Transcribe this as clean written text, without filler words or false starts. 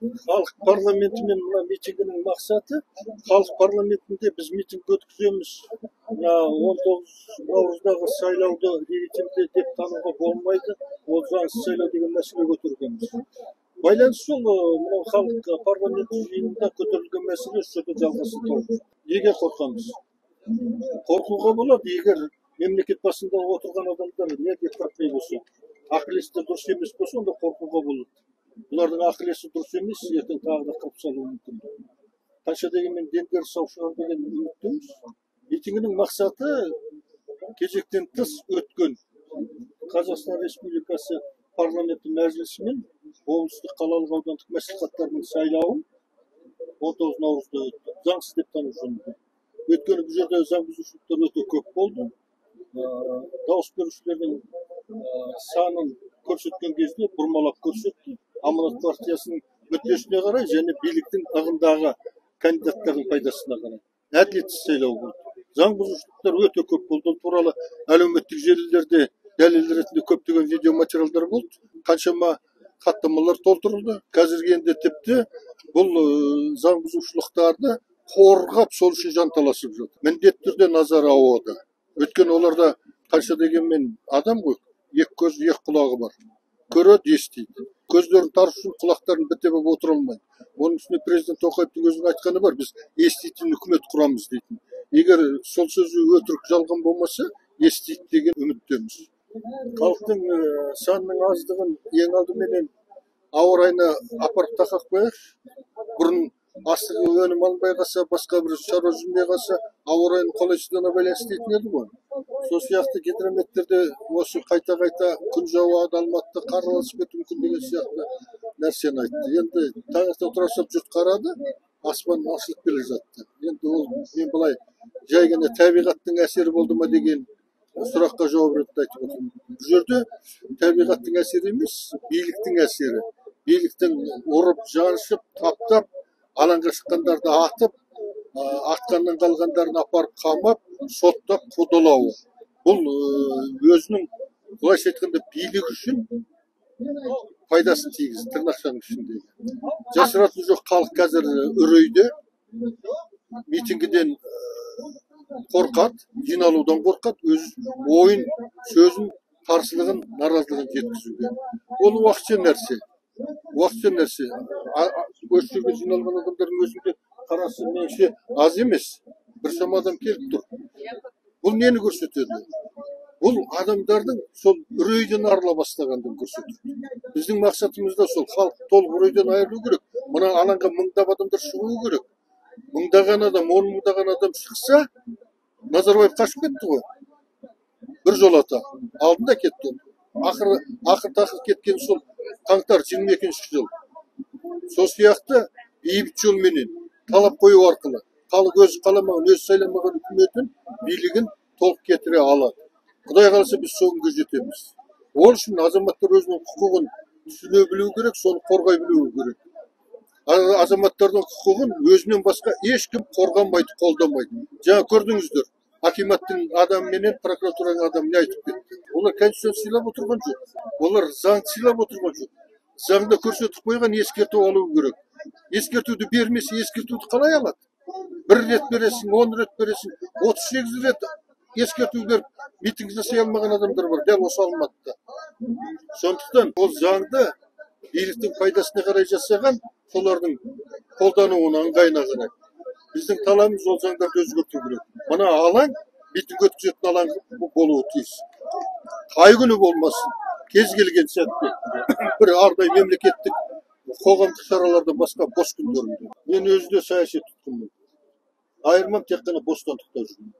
Халық парламенті мен мына митингінің мақсаты, халық парламентінде біз митинг өткіземіз, мына 19 наурыздағы сайлауды легитимді деп тануға болмайды, ол заңсыз сайлау деген мәселе көтергенбіз. Байланыс сол, мынау халық парламенті жиынында көтерілген мәселе осы жерде жалғасын тауып. Неге қорқамыз? Қорқуға болады, егер мемлекет басында отырған адамдар неадекватный болса, ақыл есі дұрыс емес болса, онда қорқуға болады. Бұлардың ақыл есі дұрыс емес, ертең тағы да қырып салуы мүмкін. Қанша дегенмен дендері сау шығар деген үміттеміз. Митингінің мақсаты кезектен тыс өткен Қазақстан Республикасы парламенті мәжілісі мен облыстық, қалалық, аудандық мәслихаттарының сайлауын 19 наурызда өтті. Заңсыз деп тану жөнінде. Өйткені бұл жерде заң бұзушылықтар өте көп болды. Дауыс берушілердің санын көрсеткен кезде бұрмалап көрсетті. Аманат партиясының мүддесіне қарай және биліктің ығындағы кандидаттардың пайдасына қарай. Әділетсіз сайлау болды. Заң бұзушылықтар өте көп болды. Ол туралы әлеуметтік желілерде дәлел ретінде көптеген видеоматериалдар болды. Қаншама хаттамалар толтырылды. Қазіргі енді тіпті бұл заң бұзушылықтарды қорғап, сол үшін жанталасып жатыр. Міндетті түрде назар ауады. Өйткені оларда қанша дегенмен адам ғой, екі көзі, екі құлағы бар. Көреді, естиді. Көздерін тарс үшін құлақтарын бітеп отыра алмайды. Оның үстіне президент Тоқаевтың өзінің айтқаны бар, біз еститін үкімет құрамыз дейтін. Егер сол сөзі өтірік жалған болмаса, естиді деген үміттеміз. Халықтың санының аздығын ең алдыменен ауа райына апарып тақап қояйықшы. Бұрын астық өнім алынбай қалса, басқа бір шаруа жүрмей қалса, ауа райының қолайсыздығына байланысты дейтін еді ғой. Сол сияқты гидрометтерде осы қайта-қайта күн жауады, Алматыда қар араласып кетуі мүмкін деген сияқты нәрсені айтты. Енді таңертең тұра салып жұрт қарады, аспан ашылып келе жатты. Енді ол мен былай жай ғана табиғаттың әсері болды ма деген сұраққа жауап ретінде айтып отырмын. Бұл жерде табиғаттың әсері емес, биліктің әсері. Биліктің ұрып, жаншып, таптап, алаңға шыққандарды атып, атқаннан қалғандарын апарып қамап, соттап, қудалауы. Бұл өзінің, былайша айтқанда, билік үшін пайдасын тигізді, тырнақшаның ішіндегі. Жасыратын жоқ, халық қазір үрейде, митингіден қорқады, жиналудан қорқады, өз ойын, сөзін, қарсылығын, наразылығын жеткізуге. Ол уақытша нәрсе. Уақытша нәрсе. Осы жерге жиналған адамдардың өзінде қарасы меніңше аз емес. Біршама адам келіп тұр. Бұл нені көрсетеді? Бұл адамдардың сол үрейден арыла бастағандығын көрсетеді. Біздің мақсатымыз да сол, халық толық үрейден айырылу керек. Мына алаңға мыңдап адамдар шығуы керек. Мыңдаған адам, 10 мыңдаған адам шықса, Назарбаев қашып кетті ғой. Бір жолата. Алдында кетті ол. Ақыр кеткен сол қаңтар 22-ші жыл. Сол сияқты бейбіт жолменен талап қою арқылы халық өзі қаламаған, өзі сайламаған үкіметін, билігін толық кетіре алады. Құдай қаласа біз сол күнге жетеміз. Ол үшін азаматтар өзінің құқығын түсіне білуі керек, соны қорғай білуі керек. Азаматтардың құқығын өзінен басқа ешкім қорғамайды, қолдамайды. Жаңа көрдіңіздер, акиматтың адамы менен прокуратураның адамы не айтып кетті. Олар конституцияны сыйлап отырған жоқ. Олар заңды сыйлап отырған жоқ. Заңда көрсетіп қойған ескерту алу керек. Ескертуді бермесе, ескертуді қалай алады? Бір рет бересің, 10 рет бересің, 38 рет ескерту беріп, митинг жасай алмаған адамдар бар, дәл осы Алматыда. Сондықтан ол заңды биліктің пайдасына қарай жасаған, солардың қолдануына ыңғайына қарай. Біздің талабымыз ол заңдарды өзгерту керек. Мына алаң, митинг өткізетін алаң болуы тиіс. Қай күні болмасын, кез келген сәтте бір арнайы мемлекеттік қоғамдық шаралардан басқа бос күндерінде. Мен өзі де саяси тұтқынмын. Айырмам, тек қана бостандықта жүрмін.